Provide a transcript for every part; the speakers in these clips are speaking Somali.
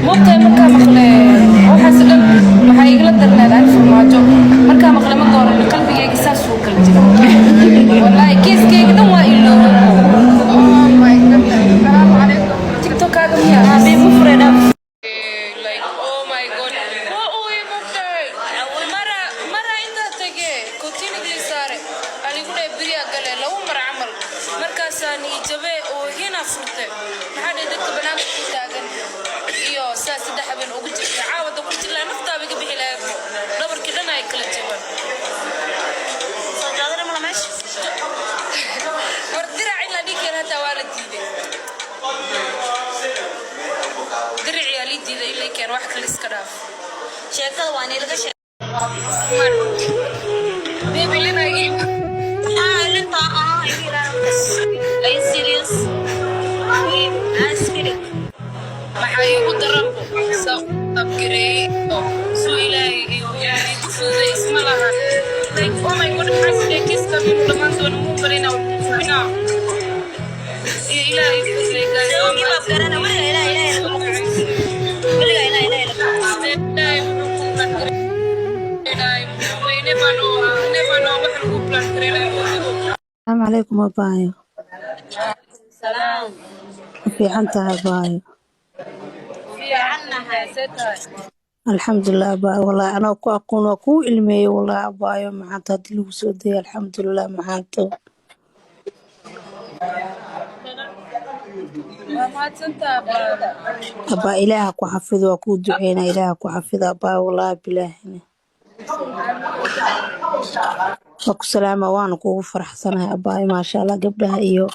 Moogtahay, markaa maqle waxaas dhan, waxaa igala darnaad ani Farmaajo markaa maqle ma dooran. Qalbigayga saasuu kala jira. Wallaahi, kiiskayga dhan waa ilooba. Oh my goodness. Salaamu calaykum. TikTokkaaga miyaa? Like, oh my God, waa ooye. Moogtahay, mara mara intaa tage kotinigli saare aligu dhahay beriyaa gale laba mar camal. Markaasaa niijabe oo hina furte. Maxaa dhahay, dadka banaanka ku taagan iyo saa 3 habeen ugu jirta. Caawada ku jirlaa, naftaaba iga bixi lahayd. Dhabarkii dhan ay kala jaban. Soo joodari mala meesha. War dirac in la dhigi kara hataa waa la diiday. Diraciyaa lii diiday in la keeno, wax kale iska dhaaf. Sheekada waa niilaga sheeg. Baby, linagi. Maxaa ilinta ah? Iga ilaali markas. Are you serious? Maxaa iska dhig? Maxaa iigu daranbo saa abgareeyey oo suu Ilaahay iyo igu fududay isma lahan. Like, oh my God, maxaa sidee kiiska inuu dhammaan doono muu balina hubinaa iyo Ilaahay ii fududay, guys. Don't give up garana weliga. Ilaah, Ilaahay lagama quusto weliga. Ilaah, Ilaahay lagama quusto. Ilaahay wuxuu ku plan gareynay. We never know, never know wax lagu plan gareynay. Asalaamu calaykum, abaayo. Salaam. Ma fiican tahay, abaayo? Fiicannahay, see tahay? Alxamdulilah, abaayo. Wallaahi anoo ku aqoon waa kuu ilmeeyey. Wallaahi, abaayo, macaanta haddii lagu soo dayay, alxamdulilah, macaanto. Waa mahadsantaha, abaayo. Abaa, Ilaaha ku xafido, waa kuu duceynaa. Ilaaha ku xafido, abaayo. Wallaahi bilaahina waa ku salaama, waana kugu faraxsanahay, abaayo. Maasha Allah, gabdhaha iyo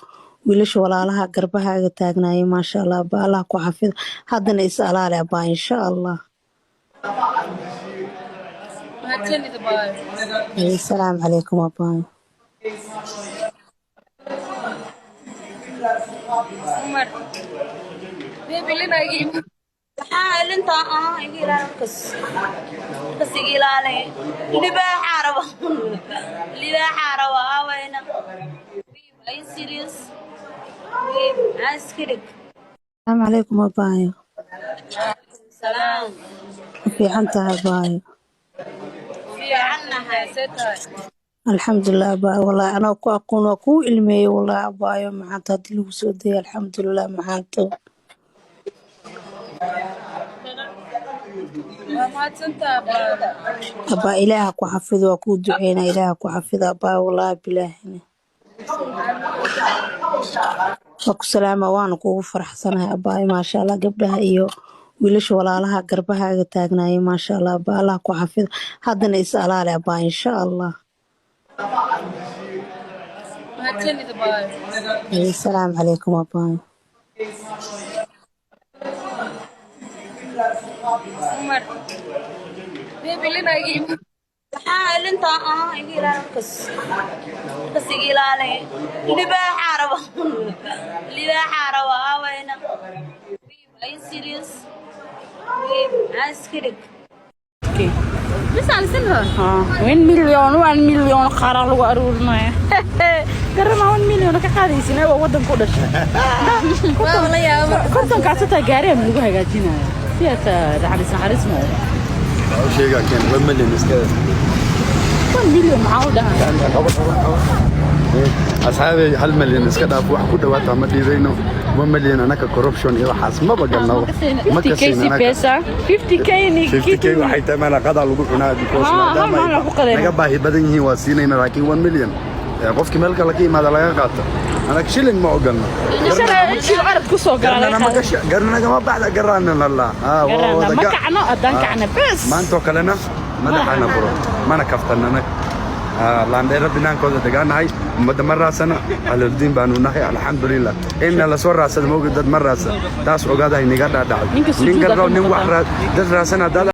wiilasha walaalaha garbahaaga taagnaayay, maasha Allah, abaa, Allah ku xafido. Haddana is alaale, abaa, insha Allah. Mahadsanid, abaayo. Asalaamu calaykum, abaayo. Umar baby, linagi. Maxaa ilinta ah? Iga ilaali markas. Markas iga ilaali. Libaaxaa raba, libaaxaa raba aawayna. Are you serious? Maxaa iska dhig? Asalaamu calaykum, abaayo. Salaam. Ma fiican tahay, abaayo? Fiicannahay, see tahay? Alxamdulilah, abaayo. Wallaahi anoo ku aqoon waa kuu ilmeeyey. Wallaahi, abaayo, macaanta haddii lagu soo dayay, alxamdulilah, macaanto. Waa mahadsantaha, abaayo. Abaa, Ilaaha ku xafido, waa kuu duceynaa. Ilaaha ku xafido, abaayo. Wallaahi bilaahina waa ku salaama, waana kugu faraxsanahay, abaayo. Maasha Allah, gabdhaha iyo wiilasha walaalaha garbahaaga taagnaayay, maasha Allah, abaa, Allah ku xafido. Haddana is alaale, abaa, insha Allah. Mahadsanid, abaayo. Asalaamu calaykum, abaayo. Umar baby, linagi. Maxaa ilinta ah? Iga ilaali markas. Markas iga ilaali. Libaaxaa raba, libaaxaa raba aawayna. Are you serious? Maxaa iska dhig? 1 million, 1 million qaran lagu aruurinaya. Garama 1 million ka qaadaysin waa wadanka u dhashay. 50kaas hataa gaariga ma lagu hagaajinaya si hataa naxariis, naxariis ma Waxaa u sheegaa keen 1 million iska. 1 million maxaa u dhahay? Asxaabey, 1 milyan iska dhaaf, wax ku dhawaata ma dhiibayno. 1 million anaka corruption iyo waxaas maba galno, ma 50K kasayno si anaka. Pesa 50K ni. 50K waxay tahay malaqada lagu cunaa because Ah, hal maadaama maalin ay ku qadayna. naga baahi badan yihiin waa siinayna, laakiin 1 million qofkii meel kale ka yimaada laga qaato, anaka shilin ma ogolno. Shil arad ku soo gala. Garnana ma gasha, garnana ma baxda, garana nalla. Garana ma kacno, haddaan kacno bes. Maantoo kalena madaxaana furo, mana kaftan anaga. Laandheero binaankooda degaanahay, ummadda ma raadsana, ahluldiin baanu nahay, alxamdulilah. Inna lasoo raadsada moogi, dad ma raadsan, taas ogaadahay, niga dhaadhacdo. Ninka sujuuda nin ka nin wax muuqata. dad raadsan haddaad